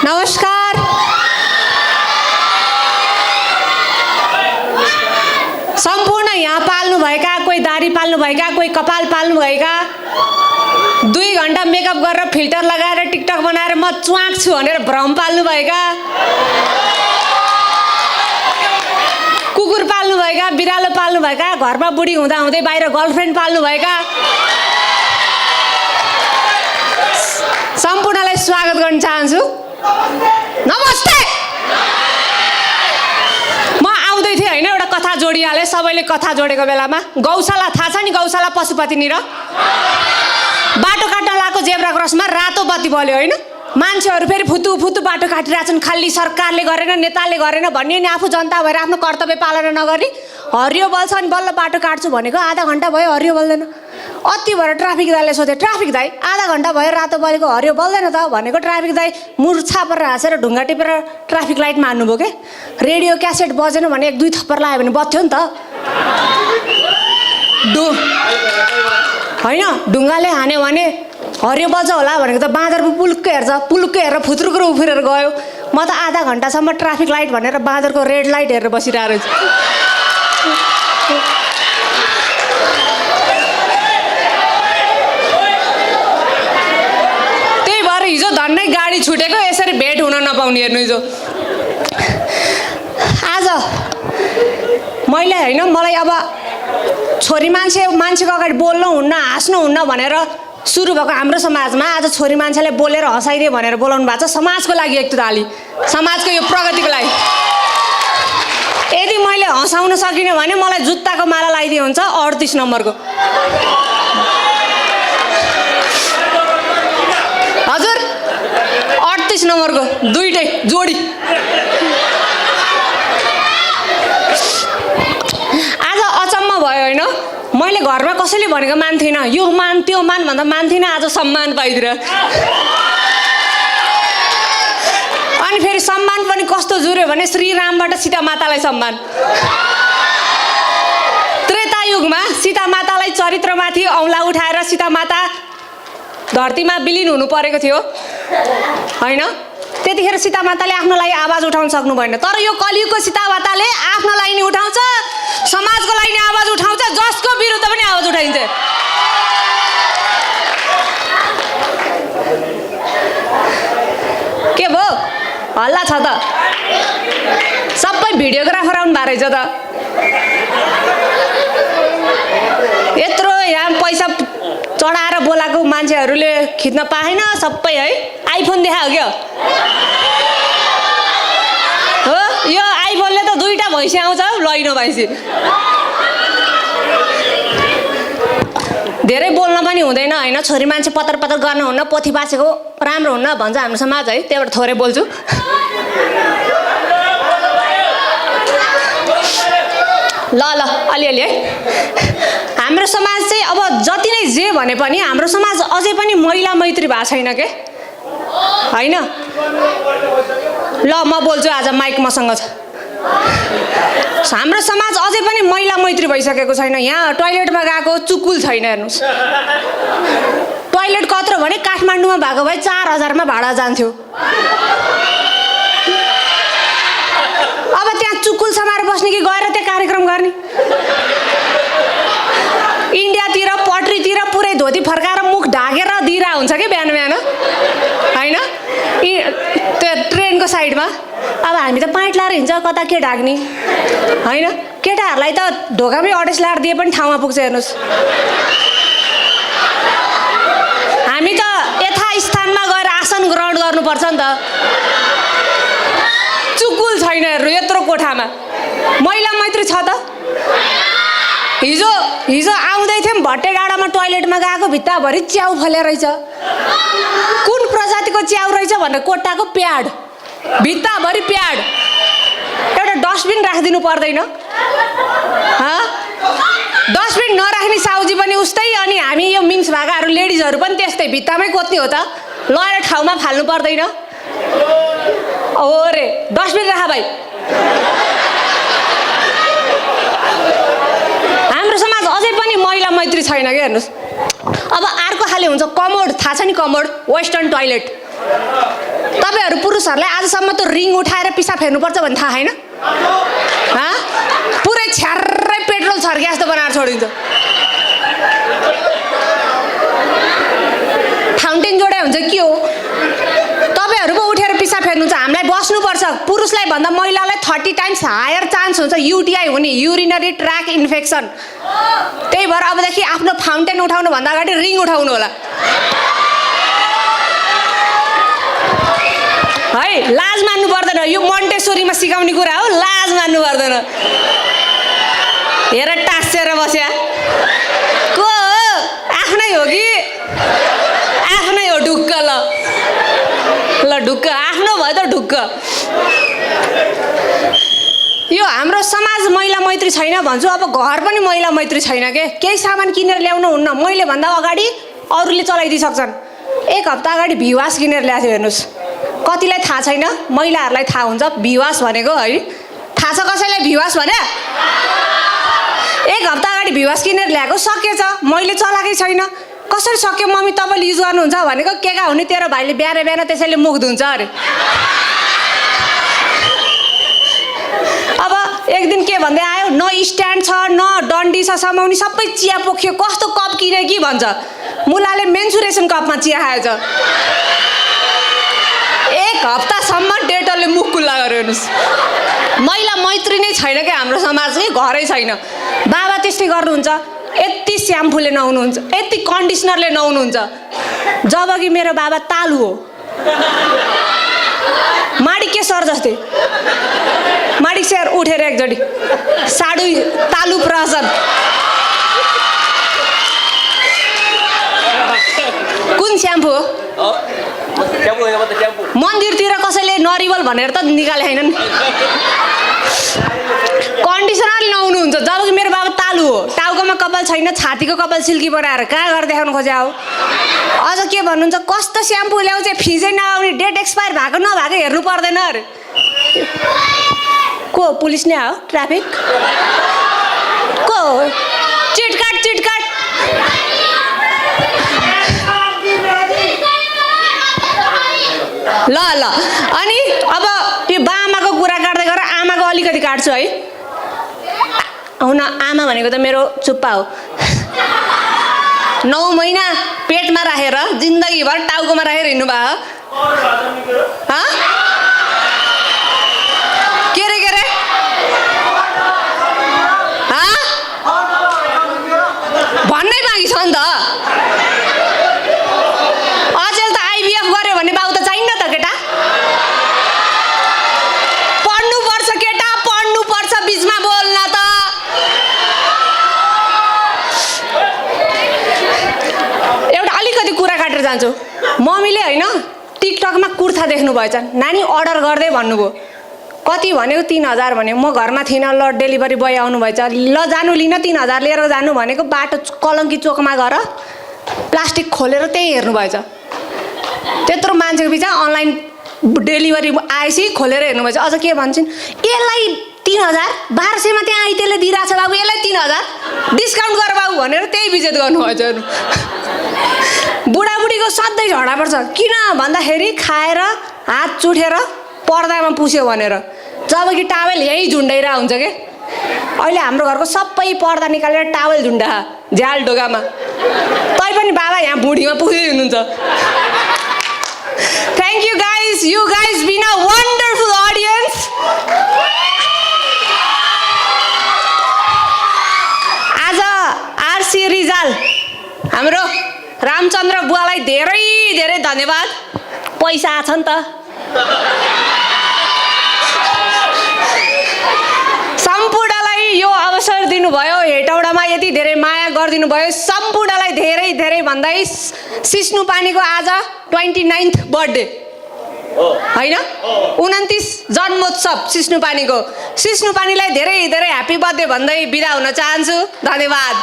नमस्कार। सम्पूर्ण यहाँ पाल्नुभएका, कोही दाढी पाल्नुभएका, कोही कपाल पाल्नुभएका, 2 घण्टा मेकअप गरेर फिल्टर लगाएर टिकटक बनाएर म च्वाक छु भनेर भ्रम पाल्नुभएका, कुकुर पाल्नुभएका, बिरालो पाल्नुभएका, घरमा बुढी हुँदा हुँदै बाहिर गर्लफ्रेन्ड पाल्नुभएका सम्पूर्णलाई स्वागत गर्न चाहन्छु। नमस्ते। म आउँदै थिएँ होइन, एउटा कथा जोडिहालेँ। सबैले कथा जोडेको बेलामा गौशाला थाहा छ नि, गौशाला पशुपतिनिर बाटो काट्न लगाएको जेब्रा क्रसमा रातो बत्ती बल्यो होइन। मान्छेहरू फेरि फुतु फुतु बाटो काटिरहेछन्। खालि सरकारले गरेन, नेताले गरेन भन्ने नि आफू जनता भएर आफ्नो कर्तव्य पालना नगर्ने। हरियो बल्छ अनि बल्ल बाटो काट्छु भनेको आधा घन्टा भयो हरियो बल्दैन। अति भएर ट्राफिक दाइले सोधे, ट्राफिक दाइ आधा घन्टा भयो रातो बलेको हरियो बल्दैन त भनेको। ट्राफिक दाइ मुर्छा परेर हाँसेर ढुङ्गा टिपेर ट्राफिक लाइट मान्नुभयो के। रेडियो क्यासेट बजेन भने 1-2 थप्पर लगायो भने बत्थ्यो नि त होइन। ढुङ्गाले हान्यो भने हरियो बल्छ होला भनेको त बाँदर पुलुक्कै हेर्छ, पुलुक्कै हेरेर फुत्रुको उफ्रेर गयो। म त आधा घन्टासम्म ट्राफिक लाइट भनेर बाँदरको रेड लाइट हेरेर बसिरहेको छु। त्यही भएर हिजो धन्नै गाडी छुटेको, यसरी भेट हुन नपाउने हेर्नु। हिजो आज मैले होइन, मलाई अब छोरी मान्छेको अगाडि बोल्नु हुन्न, हाँस्नु हुन्न भनेर सुरु भएको हाम्रो समाजमा आज छोरी मान्छेलाई बोलेर हँसाइदियो भनेर बोलाउनु भएको छ। समाजको लागि एक ताली, समाजको यो प्रगतिको लागि। यदि मैले हँसाउन सकिनँ भने मलाई जुत्ताको माला लगाइदियो हुन्छ 38 नम्बरको। हजुर 38 नम्बरको दुईटै जोडी। आज अचम्म भयो होइन, मैले घरमा कसैले भनेको मान्थिनँ, यो मान त्यो मान भन्दा मान्थिनँ। आज सम्मान पाइदिएर अनि फेरि सम्मान पनि कस्तो जुर्यो भने श्रीरामबाट सीता मातालाई सम्मान। त्रेता युगमा सीता मातालाई चरित्रमाथि औँला उठाएर सीता माता धरतीमा विलिन हुनु परेको थियो होइन। त्यतिखेर सीता माताले आफ्नो लागि आवाज उठाउन सक्नु भएन। तर यो कलियुगको सीता माताले आफ्नो लागि नि उठाउँछ, समाजको लागि नि आवाज उठाउँछ, जसको विरुद्ध पनि आवाज उठाइन्छ। के भयो हल्ला छ त? सबै भिडियोग्राफर आउनु भएको रहेछ त। यत्रो यहाँ पैसा चढाएर बोलाएको मान्छेहरूले खिच्न पाएन सबै है। आइफोन देखायो क्या हो, यो आइफोनले त 2टा भैँसी आउँछ लैनो भैँसी। धेरै बोल्न पनि हुँदैन होइन। छोरी मान्छे पतर पतर गर्नुहुन्न, पोथी बाँचेको राम्रो हुन्न भन्छ हाम्रो समाज है। त्यही भएर थोरै बोल्छु। ल ल अलिअलि है। हाम्रो समाज चाहिँ अब जति नै जे भने पनि हाम्रो समाज अझै पनि महिला मैत्री भएको छैन के होइन। ल म बोल्छु, आज माइक मसँग छ। हाम्रो समाज अझै पनि महिला मैत्री भइसकेको छैन। यहाँ टोइलेटमा गएको चुकुल छैन हेर्नुहोस्। टोइलेट कत्रो भने काठमाडौँमा भएको भए 4000मा भाडा जान्थ्यो। अब त्यहाँ चुकुल समाएर बस्ने कि गएर त्यहाँ कार्यक्रम गर्ने? इन्डियातिर पटरीतिर पुरै धोती फर्काएर मुख ढाकेर दिइरा हुन्छ कि बिहान बिहान होइन। त्यो ट्रेनको साइडमा अब हामी त पाइट लाएर हिँड्छ, कता के ढाक्ने होइन। केटाहरूलाई त ढोकामै अडेस लाएर दिए पनि ठाउँमा पुग्छ हेर्नुहोस्। हामी त यथास्थानमा गएर आसन ग्रहण गर्नुपर्छ नि त। चुकुल छैन हेर्नु यत्रो कोठामा। महिला मैत्री छ त? हिजो आउँदै थियौँ भट्टे डाँडामा, टोइलेटमा गएको भित्ताभरि च्याउ फले रहेछ। कुन प्रजातिको च्याउ रहेछ भनेर कोट्टाको प्याड, भित्ताभरि प्याड। एउटा डस्टबिन राखिदिनु पर्दैन? डस्टबिन नराख्ने साउजी पनि उस्तै, अनि हामी यो मिन्स भागाहरू लेडिजहरू पनि त्यस्तै भित्तामै कोत्ने हो त। लगेर ठाउँमा फाल्नु पर्दैन? हो रे, डस्टबिन राख भाइ। हाम्रो समाज अझै पनि महिला मैत्री छैन क्या हेर्नुहोस्। अब अर्को खाले हुन्छ कमोड, थाहा छ नि कमोड, वेस्टर्न टोइलेट। तपाईहरु पुरुषहरुलाई आजसम्म त रिङ उठाएर पिसाब फेर्नुपर्छ भन्ने थाहा हैन? पुरै छ्यार्रै पेट्रोल छर्के जस्तो बनाएर छोडिन्छ। फाउन्टेन जोडे हुन्छ के हो? तपाईहरु पो उठेर पिसाब फेर्नुहुन्छ, हामीलाई बस्नुपर्छ। पुरुषलाई भन्दा महिलालाई 30 टाइम्स हायर चान्स हुन्छ युटिआई हुने, युरिनरी ट्र्याक इन्फेक्सन। त्यही भएर अबदेखि आफ्नो फाउन्टेन उठाउनु भन्दा अगाडि रिङ उठाउनु होला है। लाज मान्नु पर्दैन, यो मन्टेसोरीमा सिकाउने कुरा हो, लाज मान्नु पर्दैन। हेर टाँसेर बस्या को हो? आफ्नै हो कि? आफ्नै हो ढुक्क। ल ढुक्क, आफ्नो भयो त ढुक्क। यो हाम्रो समाज महिला मैत्री छैन भन्छु, अब घर पनि महिला मैत्री छैन के। केही सामान किनेर ल्याउनु हुन्न, मैले भन्दा अगाडि अरूले चलाइदिइसक्छन्। 1 हप्ता अगाडि भिवास किनेर ल्याएको थियो, हेर्नुहोस्। कतिलाई थाहा छैन, महिलाहरूलाई थाहा हुन्छ भिवास भनेको है। थाहा छ कसैलाई भिवास भने? 1 हप्ता अगाडि भिवास किनेर ल्याएको, सकेछ, मैले चलाएकै छैन। कसरी सक्यो मम्मी तपाईँले युज गर्नुहुन्छ भनेको, केका हुने तेरो भाइले बिहान बिहान त्यसैले मुख धुन्छ अरे। अब एक दिन के भन्दै आयो, न स्ट्यान्ड छ न डन्डी छ समाउने, सबै चिया पोख्यो। कस्तो कप किने कि भन्छ, मुलाले मेन्सुरेसन कपमा चिया खाएछ। 1 हप्तासम्म डेटलले मुख खुल्ला गर्यो। हेर्नुहोस्, महिला मैत्री नै छैन क्या हाम्रो समाजकै, घरै छैन। बाबा त्यस्तै गर्नुहुन्छ, यति स्याम्पूले नुहाउनुहुन्छ, यति कन्डिसनरले नुहाउनुहुन्छ, जबकि मेरो बाबा तालु हो। माडी के सर जस्तै, माडी सेर उठेर एकचोटि साडु तालु प्रहसन। कुन स्याम्पू हो? मन्दिरतिर कसैले नरिवल भनेर त निकाले छैनन्। कन्डिसनरले नुहाउनुहुन्छ, जबकि मेरो बाबा तालु हो। टाउकोमा कपाल छैन, छातीको कपाल सिल्की बनाएर कहाँ गरेर देखाउनु खोज्या हो? अझ के भन्नुहुन्छ, कस्तो स्याम्पू ल्याउँछ, फिजै नआउने, डेट एक्सपायर भएको नभएको हेर्नु पर्दैन अरे। को पुलिस नै हो? ट्राफिक को? चिटकाट चिटकाट। ल ल, अनि अब यो बाआमाको कुरा काट्दै गरेर आमाको अलिकति काट्छु है। हुन आमा भनेको त मेरो चुप्पा हो। 9 महिना पेटमा राखेर जिन्दगीभर टाउकोमा राखेर हिँड्नु भयो। के रे भन्नै बाँकी छ नि त। अचेल त आइबिएफ गर्यो भने बाउ त चाहिन्न त केटा। पढ्नुपर्छ केटा, पढ्नुपर्छ, बिचमा बोल्न त। एउटा अलिकति कुरा काटेर जान्छु। मम्मीले होइन टिकटकमा कुर्ता देख्नु भएछ, नानी अर्डर गर्दै भन्नुभयो। कति भनेको? 3000 भन्यो। म घरमा थिइनँ, ल डेलिभरी बोय आउनु भएछ, ल जानु लिन 3000 लिएर जानु भनेको। बाटो कलङ्की चोकमा गएर प्लास्टिक खोलेर त्यही हेर्नु भएछ। त्यत्रो मान्छेको बिच अनलाइन डेलिभरी आएपछि खोलेर हेर्नु भएछ। अझ के भन्छन्, यसलाई 3000, 1200मा त्यहाँ आइतेले दिइरहेछ बाबु, यसलाई 3000 डिस्काउन्ट गर बाबु भनेर त्यही बिजेत गर्नुभएछ। बुढाबुढीको सधैँ झगडा पर्छ, किन भन्दाखेरि खाएर हात चुठेर पर्दामा पुस्यो भनेर, जबकि टावेल यहीँ झुन्डाइरहेको हुन्छ के। अहिले हाम्रो घरको सबै पर्दा निकालेर टावेल झुन्डा झ्याल ढोकामा। तै पनि बाबा यहाँ बुढीमा पुस्दै हुनुहुन्छ। Thank you guys. You guys been a wonderful audience. आज आरसी रिजाल हाम्रो रामचन्द्र बुवालाई धेरै धेरै धन्यवाद। पैसा आछ नि त। सम्पूर्णलाई यो अवसर दिनुभयो, हेटौडामा यति धेरै माया गरिदिनु भयो। सम्पूर्णलाई धेरै धेरै भन्दै सिस्नु पानीको आज 29th बर्थडे होइन, 29 जन्मोत्सव सिस्नु पानीको। सिस्नु पानीलाई धेरै धेरै ह्याप्पी बर्थडे भन्दै बिदा हुन चाहन्छु। धन्यवाद।